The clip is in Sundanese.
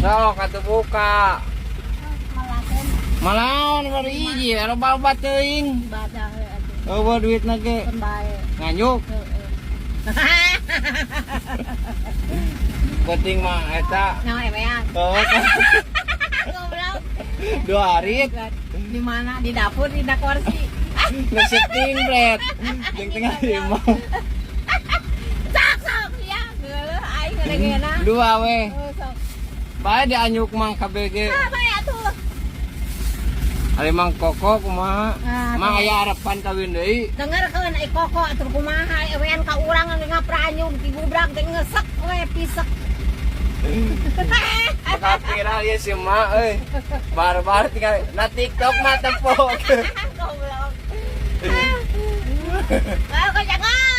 Sok atuh buka. Malakeun. Malaon baru hiji, loba teuing. Ibadah we atuh. Euweuh duitna ge. Keun bae. Nganyuk. Heeh. Penting mah eta. Nah, ewean. Oh, Goblok. 2 hari. Di mana? Di dapur, di kursi. Ngesetting bread. Jeung tengah imah. Sok sok ya. Geuleuh aing ngadengena. Dua we. Oh, sok. Bae dianyuk mang KBG. Ah, bae atuh. Ari Mang Koko kumaha? Ah, Mang aya harapan kawin deui? Dengerkeun ai Koko atuh kumaha, ewean ka urang ngapranyug digubrak teh ngesek we pisek. Bakal viral ya si emak euy. Barbar tinggal na TikTok mah tepok. Goblok. Ah, kok jangan.